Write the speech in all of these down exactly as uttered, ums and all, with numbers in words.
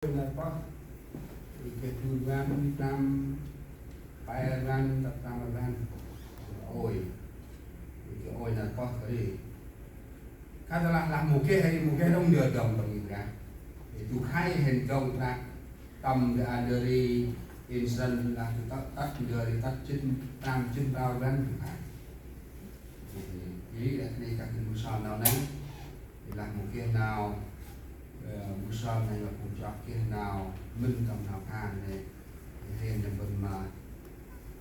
Ôi nar pơh, i geh du rbăn, năm pe rbăn, tât prăm rbăn. Ôi, i geh ôi nar pơh ri. Khă tơlah lah mâu geh, mâu geh đŏng ndơ dŏng tâm i brah. I du khay hên dŏng prăk tâm ndơ a ndơ ri, in sân lah du tât, tât ndơ ri tât jât prăm jât prao rbăn du khay. Ri, ri, ri, kah gĭt mbơh sơm nau nây. Ri lah mâu geh nau, ơ, mbơh sơm nây lah phung chroh geh nau mĭn tâm nau kan nây. Ri hên tâm bân ma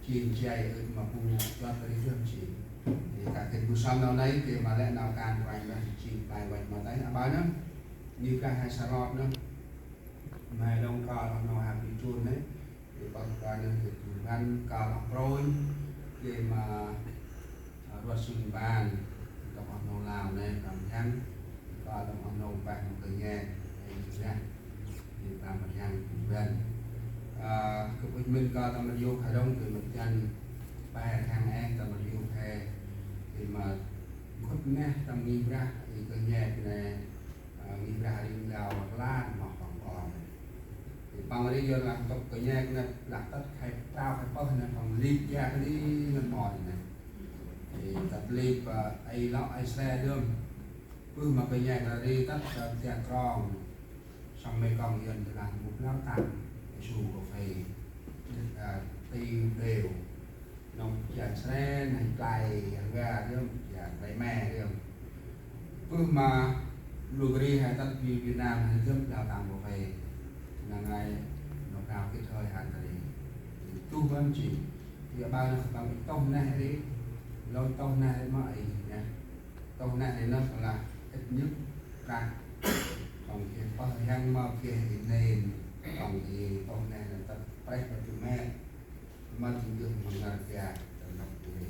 jêng jay ơ̆t ma phung chroh ri jêng jêng. Ri kah gĭt mbơh sơm nau nây, geh ma lĕ nau kan Kôranh Brah jêng play văch ma tay aƀaơ nơh. Ni kah he sa rot nơh. May lŏng kơl oh nô hap i chun nây. Ri pơh kơl nơh geh du rbăn, kơl oh prôn. Geh ma, a, ruăt sŭng ban. Ntŭk oh nô Lao nây, tâm rhiăng. Kơl tâm oh nô pah ma kơnh nhek. Ê, neh. Ri tâm rhiăng du rbăn. A, gâp ŭch mĭn kơl tâm rhiăng kha rŏng, geh ma jan pah rhiăng êng tâm rhiăng he. Geh ma gâp neh tâm ngih brah, ri kơnh nhek nây. Ơ, ngih brah ri nau rlan ma păng kon. Ri păng ri yor lah ntŭk kơnh nhek nây lah tât khay prao khay pơh nây păng lip yak ri ngăn mon nây. Ri tât lip, ơ, ay lŏ ay sre dơm. Bơh ma kơnh nhek lah ri tât, ơ, tiak krong. Sŏng mê kong yơn tơ lah mbŭk nau tăm, su kơphê. Ơ, ti đêo. Nông jan sre nây play rvê rơm, jan play me rơm. Bơh ma lu gri he tât Việt Nam he dơm đào tạo bộ phê. Năng ai nông đào kit hơi hăn tơ ri. Tuh bơm jêng. Ri aƀaơ nơh bang i tôh neh ri. Lôch tôh neh ri ma i neh. Tôh neh ri nơh lah êt nhŭp prăk. Kong geh pơh rhiăng ma geh i nên. Kong i tôh neh nơh tât prêh ma du met. Mât jêng dơm ma ngăn pia tâm năp du ri.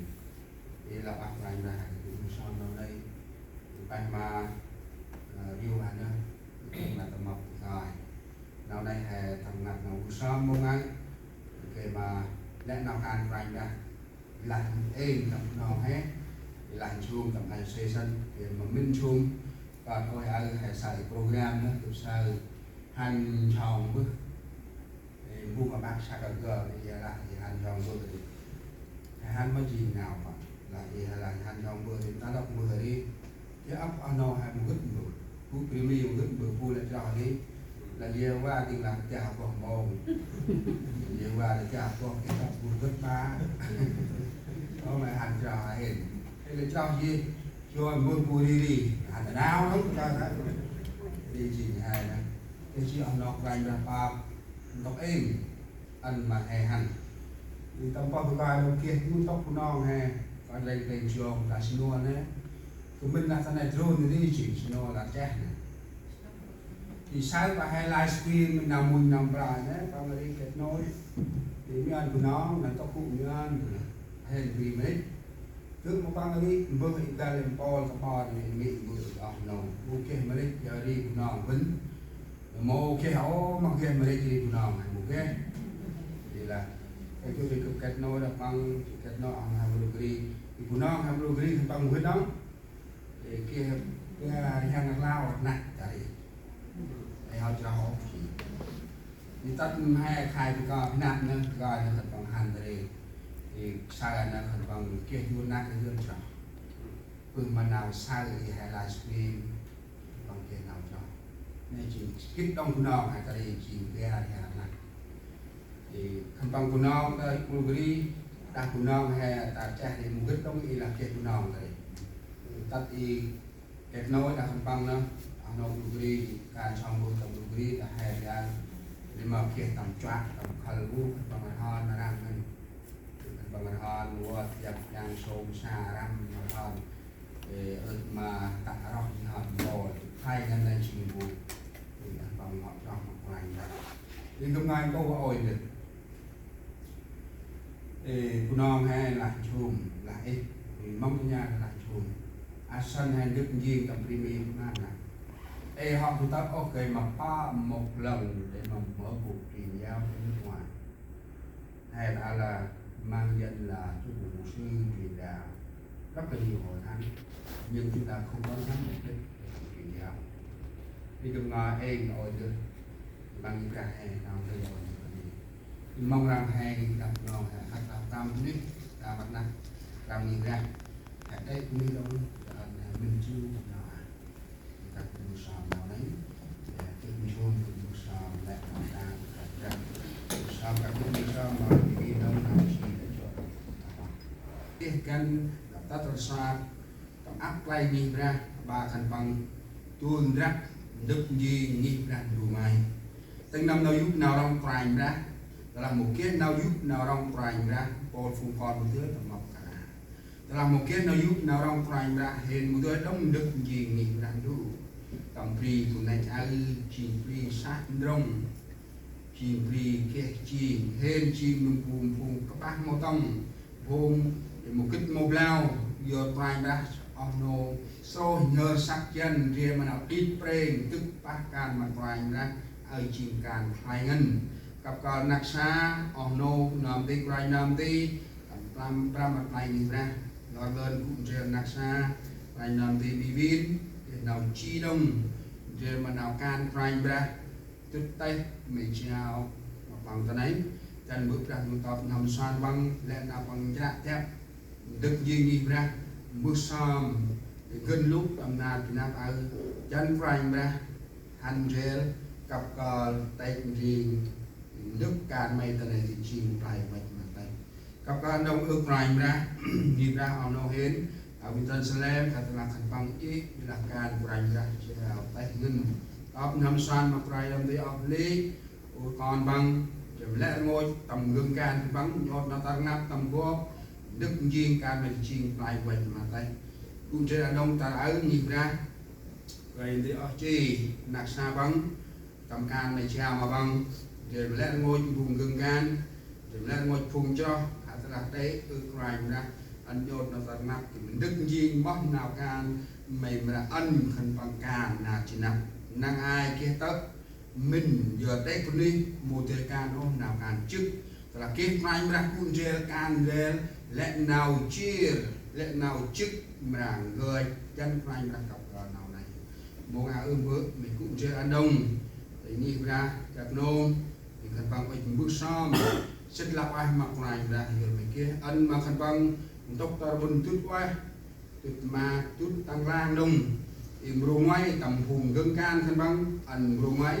Ê, lah ăp Kôranh Brah geh du mbơh sơm nau nây. Pah ma, ơ, riu hăn nơh. Geh ma tâm mâp du khay. Nau nây he tâm ngăn nau mbơh sơm mâu ngai. Geh ma lĕ nau kan Kôranh Brah. Lah êng tâm nau he. Lah nsum tâm ngai sê sân. Geh ma mĭn nsum. Kơt ôi aơ he saơ program nơh, gâp saơ hăn nsong bơh. Ê, bu ma bác sa kơ gơ, ê, lah, ê, hăn nsong bơh ri. Ê, hăn ma jêng nau ma. Lah, ê, lah, hăn nsong bơh ri, ta lŏk bơh ri. Ê, ăp oh nô he mâu gĭt bơh. Bu primi mâu gĭt bơh, bu lĕ chroh ri. Lah, ê, wa ting lah, tiah boh mbông. Ê, wa lĕ tiah boh, ê, ăp mâu gĭt ba. Ơ, ma hăn chroh hên. Ê, lĕ chroh ri. Joi mơ bu ri ri, hăn nau lŭng ta ta. Ri jêng hai nơh. Ê, jêh oh nô Kôranh Brah pap, ntŭk êng, ăn ma he hăn. Ri tâm pơh bu kai lŭng geh, ntŭk Bunong he, kơnh rêng rêng jong ta Sênua nây. Gâp mĭn lah ta nây drôn ri jêng Sênua lah cheh nây. Ri saơ pă he livestream nau mŭnh nau mra nây, păng ri kết nối. Ri mian Bunong, nau ntŭk gŭ mian, he ri mrêch. Gâp ma păng ri, mbơh i dăl mpôl kơpal ri, mi mbơh oh nô. Bu geh mrêch, yor ri Bunong bân. Mâu geh ôh, ma geh mrêch ri Bunong, mâu geh. Ri lah. Ê, gâp ri gâp kết nối lah păng, kết nối oh nô he mluk ri. Ri Bunong he mluk ri, khân păng mâu geh đŏng. Ê, geh, geh rhiăng rlau rnăk ta ri. Ê, hŏ chroh ôh jêh. Ri tât mhe khai bi kơi bi năp nơh, bi kơi nơh khân păng hăn ta ri. Ê, saơ nơh khân păng geh du rnăk, geh du chroh. Bơh ma nau saơ ê he livestream, khân păng geh nau chroh. Nây jêng gĭt đŏng Bunong he ta ri jêng geh rhiăng rnăk. Ê, khân păng Bunong ta mluk ri, đah Bunong he ta cheh ri mâu gĭt đŏng ê lah geh Bunong ta ri. Tât ê kết nối đah khân păng nơh, oh nô mluk ri, kan sŏng bơh tâm mluk ri, đah he ri ăn. Ri ma geh tâm chuă, tâm khâl bu, khân păng rhon ma răng ngăn. Khân păng rhon, wơ̆t, yap, yang, sôm, sa, răm, rhon. Ê, ơ̆t ma, tăk roh, rhon, bol. Hai ngăn nây jêng bu. Ê, khân păng ngŏ chroh ma Kôranh Brah. Ri gâp ngai nkô̆ ôi nơh. Ê, Bunong he lah nsum, lah ih, ri mong tơ nha lah nsum. Asan he ndâk njêng tâm primi Bunong lah. Ê, hŏ bu tât ôh gay ma pă mok lăng, để ma mơ bu truyền giáo cho nước ngoài. He ta là mang danh là chú mục sư truyền đạo rất là nhiều hội thánh, nhưng chúng ta không có nhắm mục đích để truyền giáo. Ri gâp ngai êng ôi dơh. Păng Brah he nau tê yô ni. Mong rằng he đăp nau he khăt lăp tâm ni, ta măt năk, tâm ni Brah. He tê ni dong, ta ăn he mĭn chu nau a. Ta kŭm sơm nau nây. Ya, kŭm chu, kŭm sơm lĕ nau ta, ta Brah. Kŭm sơm, ta kŭm sơm nau ni, ni dong nau chi lĕ chu. Ih kan, ta tơ sa, tâm ăp klei ngih Brah, ba khân păng tŭ ndrăp ndâk njêng ngih Brah Ndu Mai. Tĭng nâm nau yô̆ nau rŏng Kôranh Brah, tơlah mâu geh nau yô̆ nau rŏng Kôranh Brah, mpôl phung kon mâu dơi tâm mâp kara. Tơlah mâu geh nau yô̆ nau rŏng Kôranh Brah, hên mâu dơi đŏng ndâk njêng ngih Brah Ndu. Tâm bri bu năch aơ, jêng bri sah ndrŏng. Jêng bri geh jêng, hên jêng nâm bu phung kƀah mâu tŏng, phung mâu gĭt mâu blau, yor Kôranh Brah oh nô srôih nhhơr săk jăn, ndrel ma nau đĭt prêng, dâk pah kan ma Kôranh Brah, aơ jêng kan khlay ngăn. Kăp kơl năk sa, oh nô nơm ti, Kôranh nơm ti, tâm prăm, prăm ma Kôranh Brah, lor lơn gŭ ndrel năk sa, Kôranh nơm ti bi vin, geh nau ji đŏng, ndrel ma nau kan Kôranh Brah, dŭt têh mê jao ma păng ta nây, dăn bơ̆ Brah Ndu tâp n'hâm suan păng, lĕ nau păng jră dăp ndâk njêng ngih Brah, mbơh sơm, gân lŭk tâm nar bi năp aơ, dăn Kôranh Brah hăn ndrel, kăp kơl têk ndring, ndâk kan may ta nây ti jêng play văch ma têh. Kăp kơl đŏng ơ Kôranh Brah, ngih Brah oh nô hên, ta wi tăn Salem, khăt tơlah khân păng ih, bi lah kan Kôranh Brah, jao têh ngăn. Tâp n'hâm suan ma Kôranh nơm ti oh lê, ur kon păng, jêh lĕ rngôch tâm gâng kan khân păng, nhôt nau ta rnglăp tâm gop, ndâk njêng kan may ti jêng play văch ma têh. Gŭ ndrel đŏng ta aơ ngih Brah, Kôranh nơm ti oh chi, năk sa păng, tâm kan may jao ma păng, jêh lĕ rngôch phung gâng kan, jêh lĕ rngôch phung chroh, khăt tơlah têk ơ Kôranh Brah, ăn nhôt nau ta rnglăp, ndâk njêng moh nau kan, may mra ăn khân păng kan nar ji năp. Năng ai geh tơ̆, mĭn, yor têk bunuyh, mâu dơi kan ôh nau kan jât. Tơlah geh Kôranh Brah gŭ ndrel kan ndrel, lĕ nau jêr, lĕ nau jât mra ngơi, dăn Kôranh Brah kăp kơl nau nây. Mông a ưm bơ̆, mê gŭ ndrel ăn đŏng. Tơ ngih Brah, kăp nông, tơ khân păng ŭch mbơh sơm, sĭt lăp ueh ma Kôranh Brah, yor mê geh, ăn ma khân păng, ntŭk tơr bŭn dŭt ueh, dŭt ma, dŭt tăng lang đŏng. I mrô ngoai tâm phung gâng kan khân păng, ăn mrô ngoai,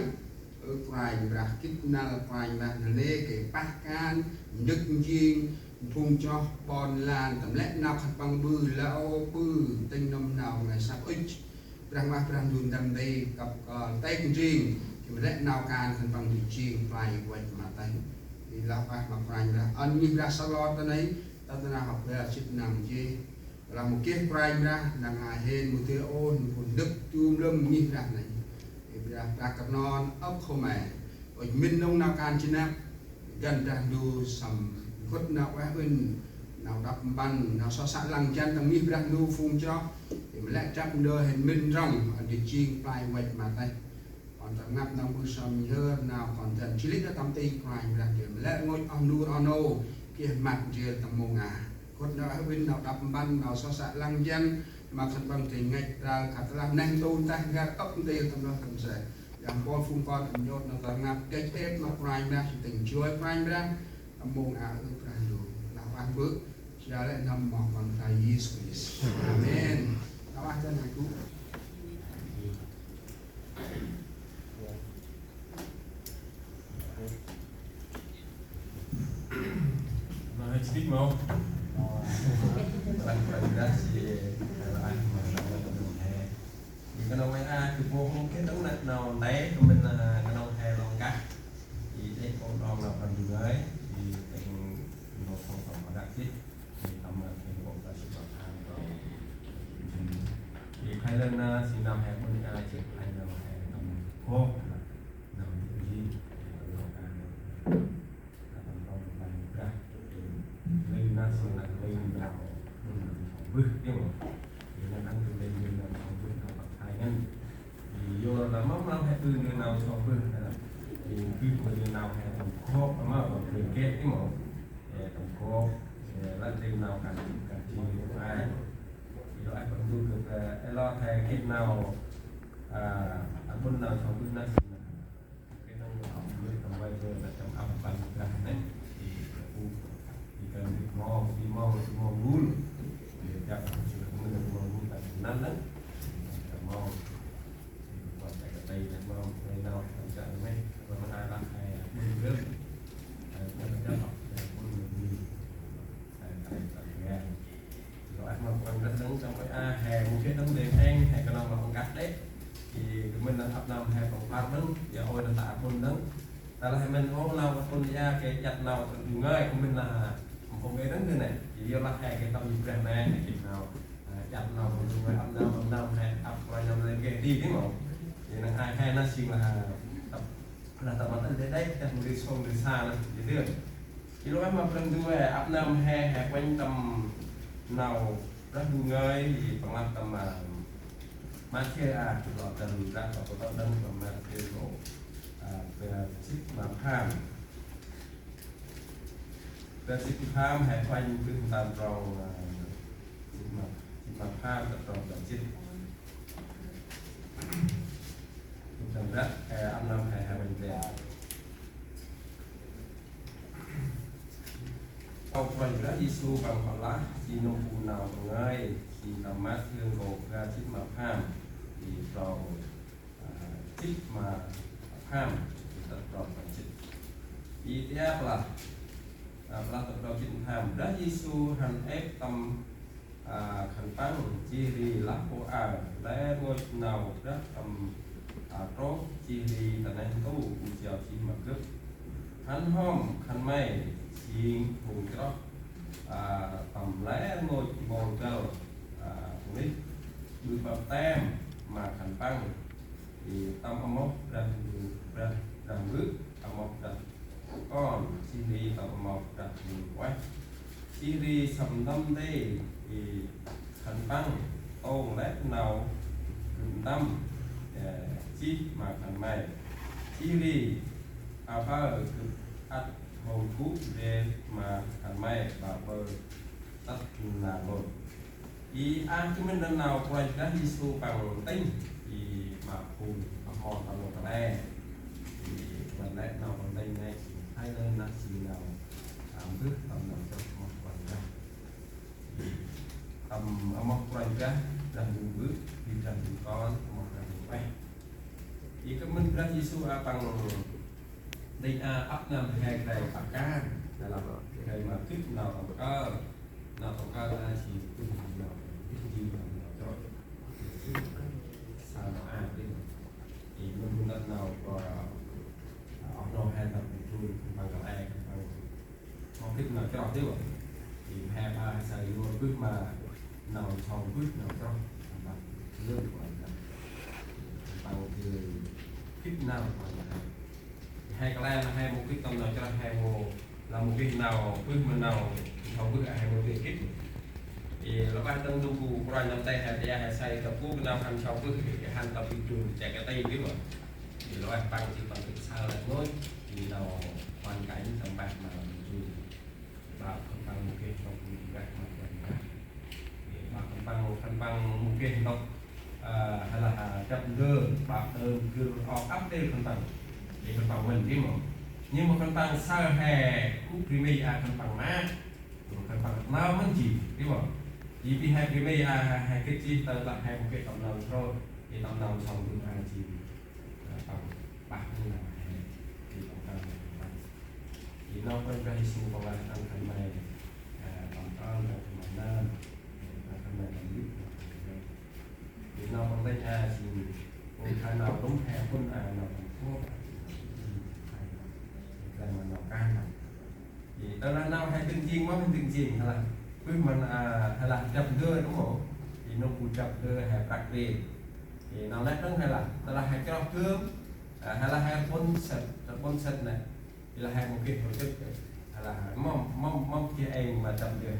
ơ Kôranh Brah gĭt năl Kôranh Brah nanê̆ gay pah kan, ndâk njêng, phung chroh ƀon lan, tâm lĕ nau khân păng ƀư, lĕ ơ ƀư, tĭng nâm nau ngơi săk ŭch. Brah ma Brah Ndu ndăm dê, kăp kơl têk ndring, gay lĕ nau kan khân păng ti jêng play văch ma têh. I lah pah ma Kôranh Brah, ăn ngih Brah sa lor ta nây, ta ta nau hŏk ƀiă sĭt nơm jêh. Lah mâu geh Kôranh Brah, năng ai hên mâu dơi ôh, mâu phŭn ndâk dŭm lơm ngih Brah nây. Ê Brah, Brah kơt non, âk khô me. Ŭch mĭn nông nau kan ji năp, dăn Brah Ndu sâm nkhŭt nau ueh ŭn, nau đăp mpăn, nau so sa lăng jăn tâm ngih Brah Ndu phung chroh. Ê mâu lĕ drăp ndơ hên mĭn rŏng, ăn ti jêng play văch ma têh. Ăn ta rnglăp nau mbơh sơm nhhơr, nau kon dăn jêh lê̆ ta tâm ti Kôranh Brah ndrel. Lĕ rngôch oh nur oh nô, geh măt ndrel tâm mông a. Kŭt nau ueh ŭn, nau đăp mpăn, nau so sa lăng jăn, ma khân păng dơi ngăch tral, khăt tơlah neh ntu tah n'gar âk ndrel tâm roh tâm se. Yang mpôl phung kon ăn nhôt nau ta rnglăp, geh êp ma Kôranh Brah, jêh tĭng joi Kôranh Brah, tâm mông a ơ Brah Ndu. Lah ueh bơ̆, jao lĕ n'hâm moh Kon Brah Yêsu Krist. Amen. Lah ueh dăn a gŭ. Mong he jêh mâu. Lăng Kôranh Brah si, lăng ai ma lăng lăng he. Di kanŏng he a, di pô hông kê tâng năk nau nte, kơ mĭn, a, kanŏng he lŏng kah. Di têk pô đŏng nau Kôranh Brah ngơi, di têk nô phung tông ma đăk jêh. Ê, tâm mơ kêng kông ta sĭt ma thang kông. Ê, khay lơn na, si nau he ƀôn ka, jêh khay nau he tâm kông. Nau jêh, ê, tâm kông ka nau. Tâm kông ta nau brah. Ê, lơn na, si nau lơn na, ƀôn na chong bơh, ê, mơ. Ê, na ăn tu lơn na chong bơh, na băk thai ngăn. Ê, yor na mâm nau he ƀư nau chong bơh, na. Ê, bơh ƀư nau he tâm kông, na mâm bơh kê, ê, mơ. Ê, tâm kông, ê, lăn tê nau kan, kan chi ai. Ê, lo ai păng du kơ, ê, lo thai kê nau, a, ăn ƀôn nau chong bơh na si na. Kê nau Tơlah hê mĭn ôh nau Păng Pôn Ea gay iăt nau Păng Pôn Ngơi, kŏ mĭn lah, mâu hôm ê nâng dơ nê. Jêh ri yorlah hê gay tâm Brah Ndu Ngơi, hê gay nau, a, iăt nau Păng Pôn Ngơi, ăp nau Păng Pôn Ngơi, hê ăp kôranh nau lĕ gay di, di mâu. Jêh nâng ai hê nă sing lah, tăp, lah tăp măt ăn dê đê, tăp mri sông dê sa nă, jêh dơ. Jêh lŏ ma Brah Ndu Ngơi, ăp nau hê, hê kôranh tâm nau Brah Ndu Ngơi, jêh Păng lah tâm, a, Mathiơ a, lŏ tâm Brah, lŏ tâm đăng tâm Mathiơ lŏ, a, bar jât ma pham. Bar jât ma pham, hê kôranh bơh tâm trong, a, jât ma, jât ma pham, tâm trong bar jât. Tâm Brah, hê ăp nau hê, hê kôranh Brah. Ơ Kôranh Brah Yêsu Păng pơlah, jêh nâm bu nau Păng ngơi, jêh tâm Mathiơ nkô̆ bar jât ma pham, jêh trong, a, jât ma pham, jêh tât trong bar jât. Jêh tia pơlah, a, pơlah tât trong jât ma pham. Brah Yêsu hăn êp tâm a, khân păng, jêh ri lah pô aơ, lĕ rngôch nau Brah tâm, a, trôk, jêh ri ta neh ntu, bu jao jêh ma Gâp. Hăn hom khân may jêng phung chroh, a, tâm lĕ rngôch mpôl găl, a, bunuyh, ƀư baptem ma khân păng, jêh tâm amoh Brah, Brah, Brah Mbơ̆, amoh Brah Kon, jêh ri tâm amoh Brah Huêng Ueh. Jêh ri săm ntŭm nti, jêh khân păng tông lĕ nau Gâp ntăm, ơ, jêh ma khân may. Jêh ri Aƀaơ Gâp ăt hôm gŭ ndrel ma khân may ƀaƀơ tât nđa lôch. I a, kơt mĭn đah nau Kôranh Brah Yêsu Păng tĭng, i ma phung, ma hmon tâm nau kăl e. I kơt mĭn lĕ nau Păng tĭng nê, i hai lơn nă si nau, a, mbơh tâm nau chroh amoh Kôranh Brah. I tâm amoh Kôranh Brah, Brah Ndu Mbơ̆, i Brah Ndu Kon, amoh Brah Ndu Ueh. I kơt mĭn Brah Yêsu a Păng tĭng a ăp nơm he gay pah kan, lăm gay ma gĭt nau tâm kơl, nau tâm kơl a jêng gĭt nau, gĭt jêng nau chroh. Sa nau a gĭt. I mĭn gŭ năp nau kơ, a, oh nau he tâm gĭt jêng, khân păng kăl e, khân păng mâu gĭt nau chroh dih. I he ba he say lor bơh ma nau sâu bơh nau chroh, khân păng lơm kơ khân păng gĭt nau kơ he. He kăl e nă he mâu gĭt tâm nau chroh, he mâu, lah mâu gĭt nau bơh ma nau sâu bơh, he mâu gĭt gĭt. I lah bah tâm du bu Kôranh nơm tê he, tê he say tâm bu nau hăn sâu bơh, i hăn tâm i dun, chă kơ tê dih. I lah bah păng jêng păng gĭt sa lĕ ngôch, i nau hoàn cảnh tâm bah ma i dun. Bah khân păng mâu geh trong phung gah ma Kôranh Brah. Bah khân păng, khân păng mâu geh ntŭk, ơ, hay là, a, chăp ndơ, bah đơm gưl ŏk ăp đêl khân păng. Jêh khân păng mĭn dih mâu. Nhưng mà khân păng saơ he gŭ bri mi a khân păng ma. Khân păng nau mĭn jêh, dih mâu. Jêh bri he bri mi a, he, he gĭt jêh tơ lah he mâu geh tâm nau chroh, jêh tâm nau sâu bơh a jêh. Ơ, tâm bah nau he, jêh tâm nau he. Jêh nau Kôranh Brah Yêsu Păng lah ăn khân may, ơ, tâm trơn, tâm trơn ma nơm, ơ, ăn khân may tâm yŭk, tâm yŭk. Jêh nau Păng tĭng a jêng, ơ, khân nau tŭm he pŭn a nau tâm kôp, a jêng, jêh ma nau kan. Jêh tơ lah nau he tĭng jêng mâu, he tĭng jêng, hay là bơh ma, a, hay là chăp ndơ dô̆ mâu. Jêh nôk bu chăp ndơ he prăk ri. Jêh nau nĕ đŏng hay là, tơ lah he chroh gơm, a, hay là he pŭn sĭt, pŭn sĭt nĕ. Jêh lah he mâu geh hŏ gĭt, hay là mâm, mâm, mâm geh êng ma chăp ndơ